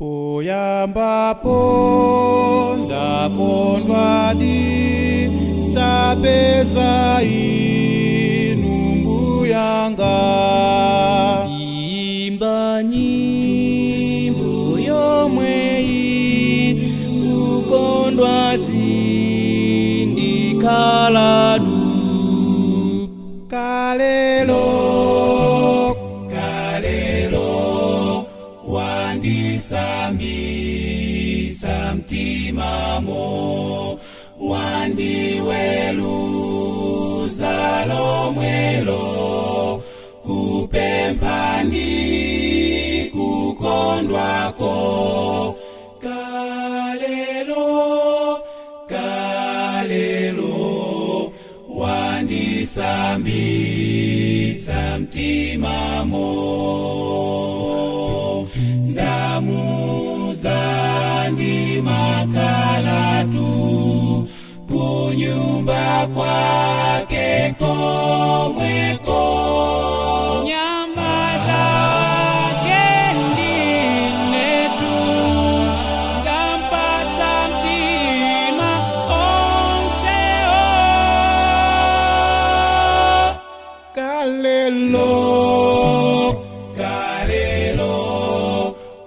Poyambapo ndakondwadi tapeza inu mbuyanga. Imba nyimbo yomweyi kukondwa sindikhaladu. Kalelo, kalelo, wandisambitsa mtimamo, wandiweluza lomwelo, kupempha ndi kukondwako. Kalelo, kalelo, wandisambitsa mtimamo, ndamuza ndi makalatu kunyumba kwake komweko. Nyamata wake ndinetu, ndampatsa mtima onsewo. Kalelo, kalelo,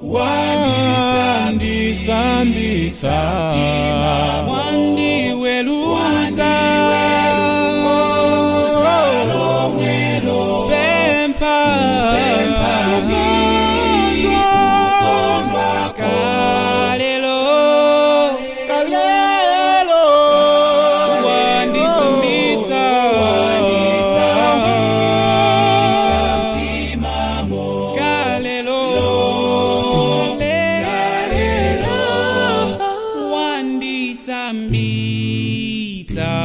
wandisambitsa, wandiweluza lomwelo, pempha kalelo, kalelo, wandisambitsa kalelo, wandisambitsa.